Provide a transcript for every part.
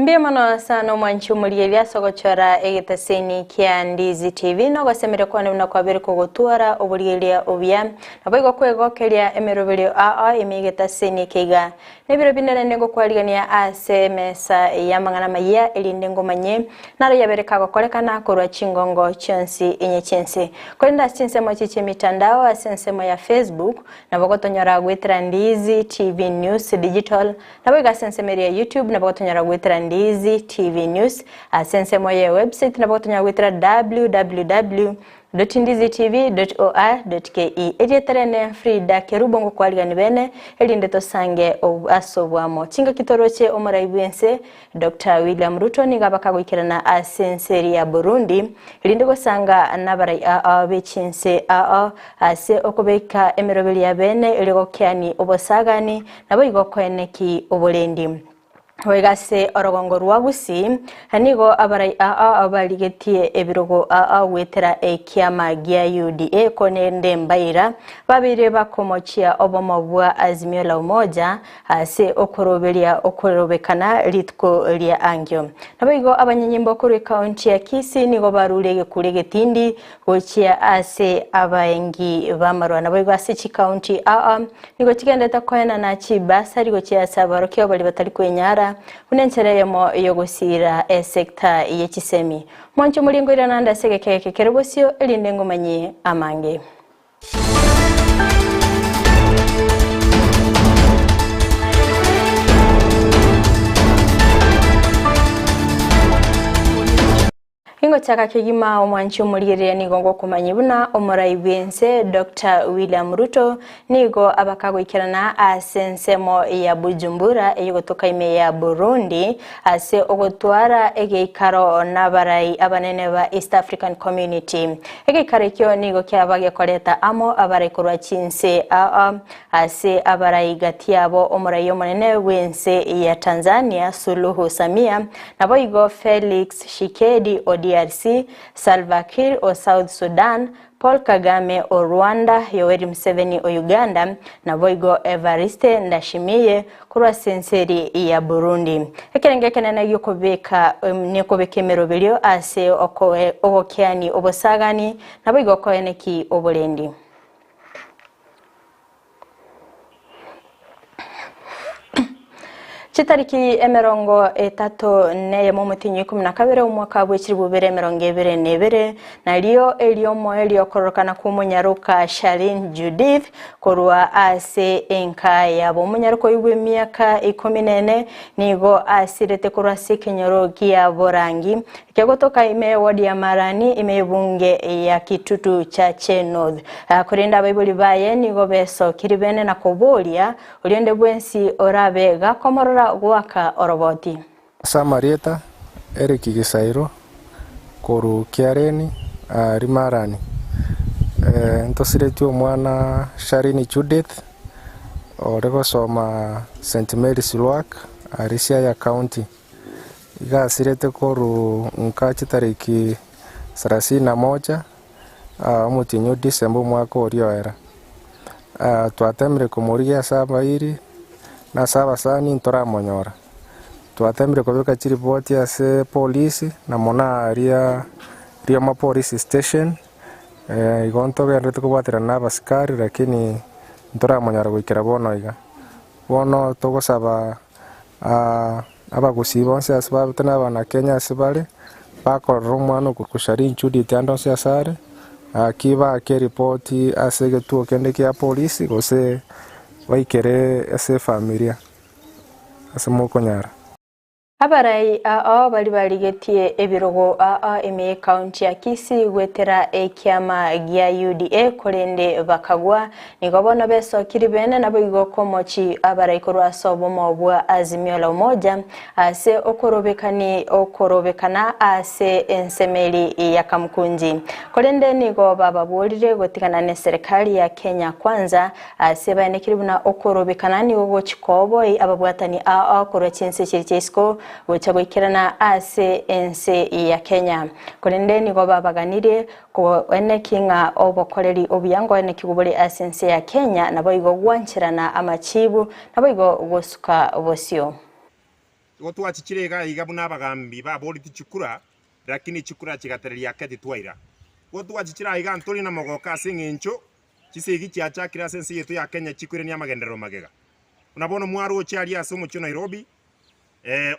Mbuya mono sana omwanchi omorieria ase ogochora egetaseni kia Ndizi TV na ogosemeria kwane buna kwabere kogotwara oborieria obuya. Naboigo kwegokeria emeroberio ao ime y'egetaseni eke iga. Nebiro binde naende ngokwarigania ase emesa y'amang'ana amayia, erinde ngomanye naro yabere kagokorekana korwa chingongo chionsi inye chi'ense. Korende ase chinsemo echi chi'emitandao, ase ensemo ya Facebook, nabo gotonyora goetera Ndizi TV News Digital, Naboigo ase ensemo eria ya YouTube nabo gotonyora goetera Ndizi TV News, ase ensemo ye website nabo gotonyora goetera www dot ndizi tv dot or dot ke. Erieta riane Frida Kerubo ngokwarigani bene erinde tosange ase obwamo. Chingaki toroche omorai bwense Doctor William Ruto nigo abakagoikerana ase ense eria ya Burundi erinde gosanga nabarai ao be chinse ao ase okobeka emeroberi ya bene erio gokeani obosagani Naboigo koeneki oborendi. Boigo ase orogongo rwa Gusii, nigo abarai aa barigetie ebirogo aa goetera ekiama gia UDA korende mbaira babeire bakomochia obomo bwa Azimio la Umoja ase okoroberia okorobekana rituko ria angio. Naboigo abanyanyimbo korwa ekaunti ya Kisii nigo barure egekuri egetindi gochia ase abaengi b'amarwa. Naboigo ase chikaunti aa Nigo chigenderete koenana chibasari gochia ase aborokigwa baria batari kwenyara, buna enchera eyemo y'ogosiira esecta ye chisemi. Mwanche omoringo oirane ande ase egeka eke kere bosio, erinde ngomanyie amange. Ingochaka kegima omwanchi omorigereria nigo ngokomanyia buna omorai bw'ense Doctor William Ruto nigo abakagoikerana ase ensemo ya Bujumbura eyogotoka ime ya Burundi ase ogotwara egeikaro nabarai abanene ba East African Community. Egeikaro ekio nigo kiaba gekoreta amo abarai korwa chinse ao ase abarai gati yabo omorai omonene bw'ense ya Tanzania Suluhu Samia Naboigo Felix Tshisekedi o DRC, Salva Kiir o South Sudan, Paul Kagame o Rwanda, Yoweri Museveni o Uganda, naboigo Evariste Ndashimiye korwa ase ense eri ya Burundi. Ekerengo ekenene gi'okobeka nekobeka emeroberio ase ogokeani obosagani, naboigo koeneki oborendi. Chitariki 31 omotienyi o 12 omwaka bwe chilifu bibere emerongo ebere na ebere, nario eriomoerio okororokana kw'omonyaroka Charlene Judith korwa ase enka yabo. Omonyaroka oyio bw'emiaka ikomi na ene nigo asirete korwa ase ekenyoro gia Borangi Kegotoka ime y'ewodi ya Marani, ime y'ebunge ya Kitutu Chache North. Korende abaibori baye nigo besokiri bene na koboria, Oria onde bwensi orabe gakomorora goaka oroboti. Ase amarieta, Eric Gisairo, korwa Kiareni, Rimarani. Ntosiretie omwana Sharine Judith, ore gosoma St Mary's Lwak, aria Siaya County. Iga asirete korwa nka chitariki sarasini na moja, omotienyi o Disemba omwaka oria oera. Twatemire komorigia ase abairi na ase abasani ntoramonyora. Twatemire kobeka chiripoti ase polisi na mono aria Rioma Police Station, igo ntogendererete kobwaterana na abasikari lakini ntoramonyora goikera bono iga. Bono togosaba Abagusii bonsi ase babete na Abanakenya ase bare, bakorora omwana okorokwa Shareen Judith ande onsi ase are, gaki baake eripoti ase egetuo kende kia polisi gose baikere ase efamilia ase mokonyara. Abarai ao baria barigetie ebirogo ao ime y'ecounty ya Kisii goetera ekiama gia UDA korende bakagwa. Nigo bono besokiri bene naboigo komochi abarai korwa ase obomo bwa Azimio la Umoja ase okorobekani okorobekana ase ensemeri ya Kamukunji. Korende nigo bababorire gotigana neserikali ya Kenya Kwanza Ase baenekire buna okorobekana nigo gochia koboi ababwatani ao korwa chinse chiria chia isiko gocha goikerana ase ense ya Kenya. Korende nigo babaganirie koeneki ng'a obokoreri obuya nkoenekigwe bore ase ense ya Kenya naboigo gwancherana amachibu naboigo gosuka bosio. Igo twachichire iga iga buna abagambi baboreti chikura, lakini chikura chigatereria ake titwaira. Igo twachichire aiga ntori na mogoko ase eng'encho chisegi chiachakire ase ense yaito ya Kenya chikoirania amagenderero magega. Buna bono mwaroche aria ase omochie o Nairobi,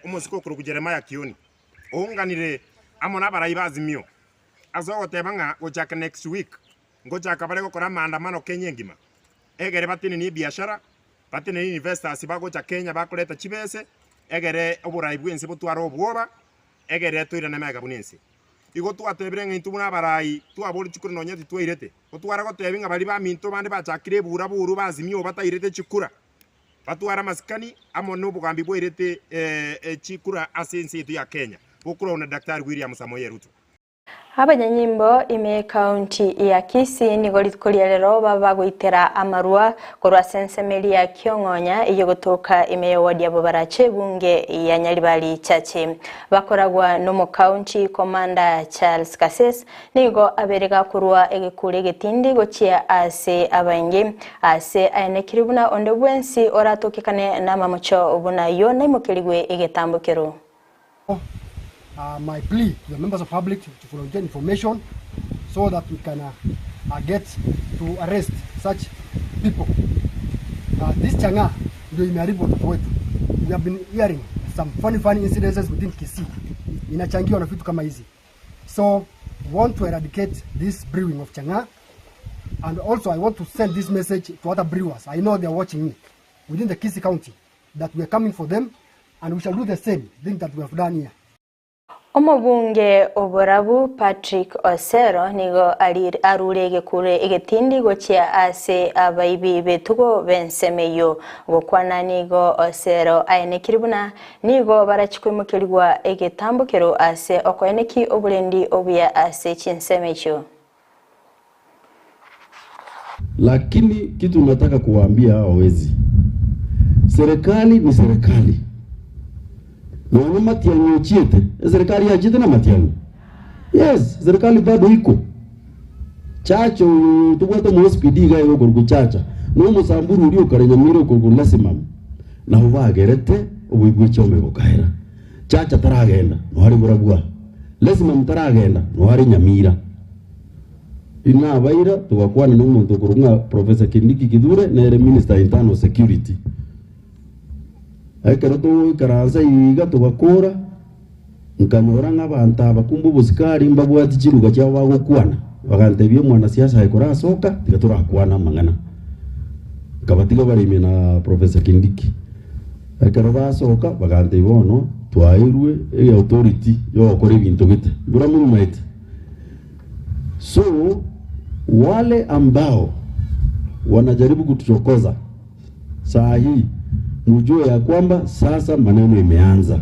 omosike okorokwa Jeremiah Kioni, ounganire amo nabarai ba Azimio ase ogoteba ng'a gochaka next week ngochaka bare gokora amaandamano Kenya engima, egere batenenie ebiashara, batenenie investors bagocha Kenya bakoreta chibese, egere oborai bw'ense botware obwoba, egere toirane magega buna ense. Igo twatebire ng'a intwe buna abarai twaboria chikura nonya titwairete, gotwara gotebi ng'a baria baminto bande bachakire ebura buru ba Azimio batairete chikura, batware amasikani amo nobogambi bwairete chikura ase ense yaito ya Kenya, bokoragwa na Daktari William Samoei Ruto. Abanyanyimbo ime y'Ekaunti ya Kisii nigo rituko ria rero babagoitera amarwa korwa ase ensemo eria ya Kiong'onya eyio gotoka ime y'eward ya Bobarache ebunge ya Nyaribari Chache. Bakoragwa n'omokaunti Commander Charles Kases nigo abere gakorwa egekuro egetindi gochia ase abaingi ase aenekire buna onde bwensi oratokekane namamocho buna ayio naimokerigwe egetambokero. My plea to the members of public to volunteer information so that we can get to arrest such people. This chang'aa ndio imeharibu watoto wetu. We have been hearing some funny funny incidences within Kisii inachangiwa na vitu kama hizi. So we want to eradicate this brewing of chang'aa and also I want to send this message to other brewers. I know they are watching me within the Kisii County that we are coming for them and we shall do the same thing that we have done here. Omobunge o Borabu Patrick Osero nigo arure egekure egetindi gochia ase abaibi b'etugo b'ensemo eyio. Gokwana nigo Osero aenekire buna nigo barachie koimokerigwa egetambokero ase okoeneki oborendi obuya ase chinsemo echio. Lakini kitu nataka kuwaambia hawa wezi, serikali ni serikali nonya Matiang'i ochiete, eserikali yachete na Matiang'i? Yes, serikali bado iko. Chacha oyo tobwate omo OCPD iga iga okorokwa Chacha, na omosamburu oria okare Nyamira okorokwa Lesimam, nabo bagerete oboibwa echiombe bokaera. Chacha taragenda, noyo are borabwo aa. Lesimam taragenda, noyo are Nyamira. Inabaira togakwana nomonto okorokwa ng'a Professor Kindiki Kithure nere Minister Internal Security. Ekero togoikaransa iga togakora, nkanyora ng'a abanto aba kumbe obosikari mbabwati chiruga chiabo bagokwana, bagantebia omwanasiasa aye korasoka tiga torakwane amang'ana. Nkabatiga bare ime na Professor Kindiki. Ekero basoka bagantebia bono twaeirwe eauthority yogokora ebinto gete, mbura morumaete. So wale ambao wanajaribu kutuchokoza saa hii mujue ya kwamba sasa maneno imeanza.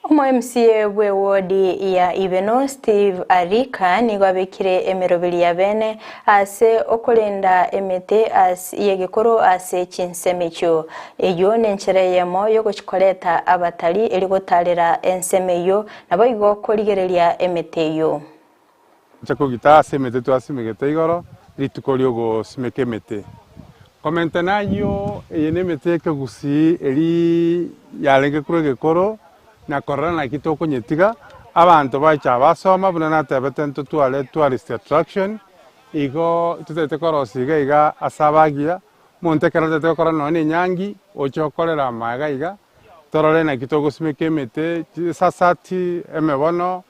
Omo MCA bw'ewodi ya Ibeno Steve Arika nigo abekire emeroberi ya bene ase okorenda emete ase y'egekoro ase chinsemo echio. Eyio nenchera eyemo yogochikoreta abatari eri gotarera ensemo eyio Naboigo korigereria emete eyio. Inche kogita ase emete twasimegete igoro, rituko ri'ogosimeka emete. Komenta nayio, eye nemete y'ekegusii eria yarenge korwa egekoro, na korora naki tokonyetiga, abanto bacha basoma buna natebete ntotware tourist attraction, igo totagete korosia iga iga ase abagiya, omonto ekero otagete gokora nonya na enyangi, oche okorere amaega iga, Torore naki togosimeka emete, chisasati, emebono,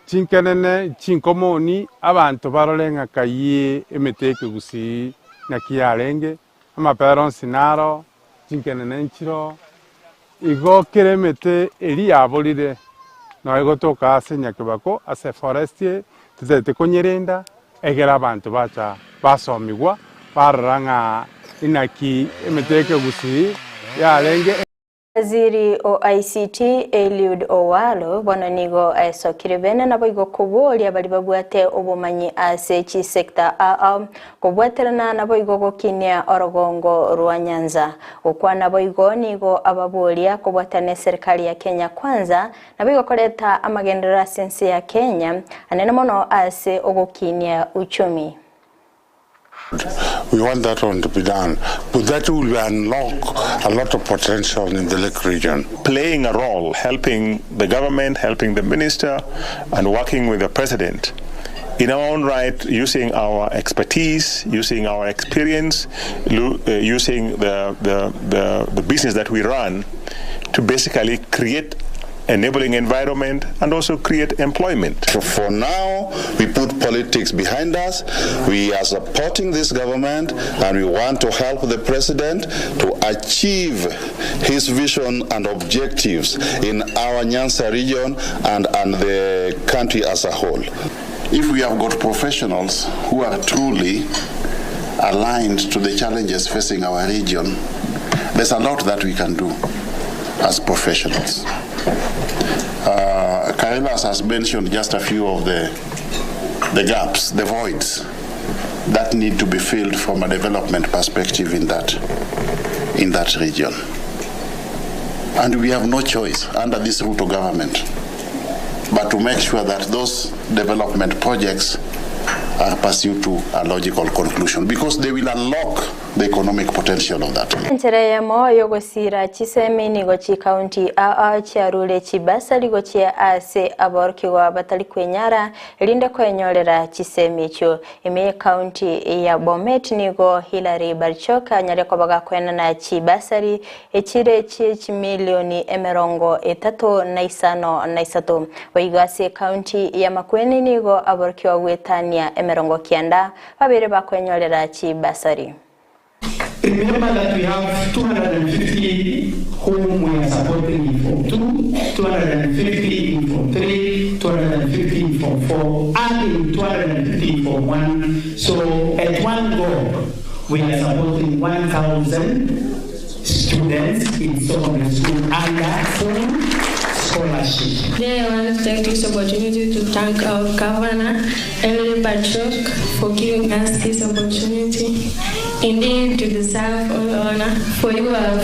chinkenene, chinkomoni, abanto barore ng'a kayie emete y'ekegusii naki yarenge, amapera onsi naro, chinkenene nchiro, igo kera emete eria yaborire nonya egotoka ase Nyakebako ase eforest eye, totagete konyerenda egere abanto bacha basomigwa, barora ng'a inaki emete y'ekegusii yarenge. Waziri o ICT Eliud Owalo bono nigo aesokire bene naboigo koboria baria babwate obomanyi ase chisector ao kobwaterana naboigo gokinia orogongo rwa Nyanza. Gokwana boigo nigo ababoria kobwatana neserikali ya Kenya Kwanza Naboigo koreta amagenderero ase ense ya Kenya, anene mono ase ogokinia uchumi. We want that one to be done, but that will unlock a lot of potential in the Lake region. Playing a role, helping the government, helping the minister, and working with the president. In our own right, using our expertise, using our experience, using the business that we run to basically create enabling environment and also create employment. For now, we put politics behind us. We are supporting this government and we want to help the president to achieve his vision and objectives in our Nyanza region and the country as a whole. If we have got professionals who are truly aligned to the challenges facing our region, there's a lot that we can do as professionals. Kailas has mentioned just a few of the gaps, the voids that need to be filled from a development perspective in that region. And we have no choice under this Ruto government but to make sure that those development projects are pursued to a logical conclusion because they will unlock the economic potential of that. Enchera eyemo yogosira chisemi nigo chikaunti aa chiarure chibasari gochia ase aborokigwa batari kwenyara erinde kwenyorera chisemi echio. Ime ekaunti ya Bomet nigo Hillary Barchok anyare koba gakwenana chibasari echire chie chimilioni emerongo etato na isano na isato. Boigo ase ekaunti ya Makueni nigo aborokigwa gwetania emerongo kianda babere bakwenyorera chibasari. Remember that we have 250 whom we are supporting in Form 2, 250 in Form 3, 250 in Form 4, and in 250 in Form 1. So at one go, we are supporting 1,000 students in secondary school under full scholarship. Today I want to take this opportunity to thank our governor, Emily Barchok, for giving us this opportunity. Indeed, to deserve all honor, for you have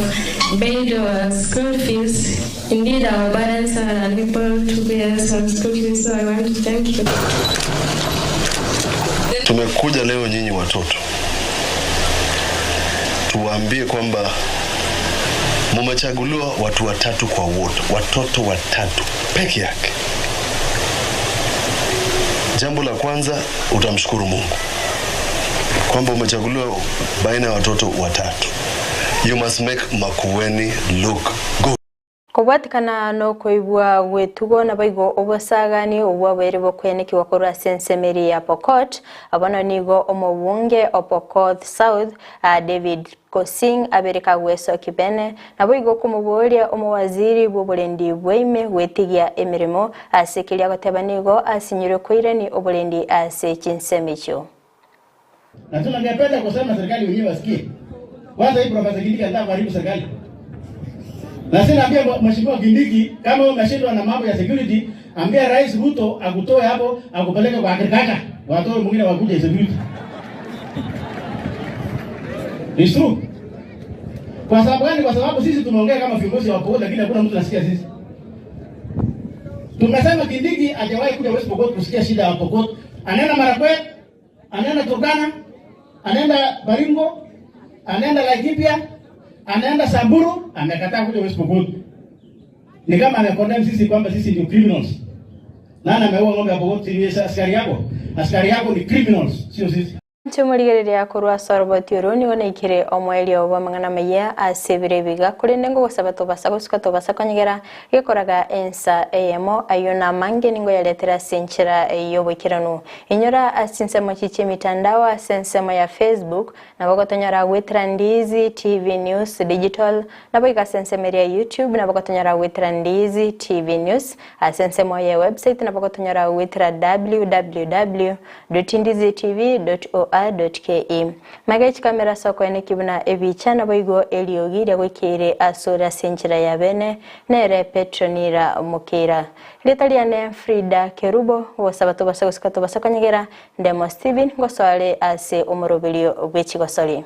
paid our school fees. Indeed, our parents are unable to pay us our school fees, so I want to thank you. Tumekuja leo nyinyi watoto tuwaambie kwamba mumechaguliwa watu watatu kwa wote, watoto watatu peke yake. Jambo la kwanza utamshukuru Mungu kwamba umechaguliwa baina ya watoto watatu. You must make Makueni look good. Kobwatikana nokoibwa gwetugo nabaigo obosagani obwabere bokwenekiwa korwa ase ensemeri ya Pokot abono nigo omobunge o Pokot South David Kosing abereka gweso kibene naboigo komoboria omowaziri bw'oborendi bwaime gwetigia emirimo ase keria goteba nigo asinyire koirani oborendi ase chinsemicho. Na tungependa kusema serikali wenyewe wasikie. Kwanza hii Profesa Kindiki anataka kuharibu serikali. Na sina ambia Mheshimiwa Kindiki kama wewe umeshindwa na mambo ya security, ambia Rais Ruto akutoe hapo akupeleke kwa agriculture. Watoe mwingine wakuje security. It's true. Kwa sababu gani? Kwa sababu sisi tumeongea kama viongozi wa Pokot, lakini hakuna mtu anasikia sisi. Tumesema Kindiki hajawahi kuja West Pokot kusikia shida ya Pokot. Anaenda Marakwet, anaenda Turkana, anaenda Baringo, anaenda Laikipia, anaenda Samburu, amekataa kuja West Pokot. Ni kama amecondemn sisi kwamba sisi ndio criminals. Nani ameua ng'ombe ya Pokot? Si askari yako. Askari yako ni criminals, sio sisi. Tumurigereria korwa soroboti oro nigo naikire omwerio bwa mang'ana maya ase ebire biga korende ngogosaba tobasa gosuka tobasa konyegera gekoraga ensa eyemo ayo namange ningo yaretera ase enchera y'oboikeranu inyora ase ensemo chiche emitandao ase ensemo ya Facebook nabo gotonyora gwetera Ndizi TV News Digital nabo iga ase ensemo ya YouTube nabo gotonyora gwetera Ndizi TV News ase ensemo ya website nabo gotonyora gwetera www.ndizitv.or.ke maga chikamera soko ene kibuna ebicha nabo igo eriogi ria goikeire asore ase enchera ya bene nere Petronira Mukira rita riane Frida Kerubo gosaba tobasa gosika tobasa konyegera Ndemo Steven gosware ase omoroberio bw'echigosori.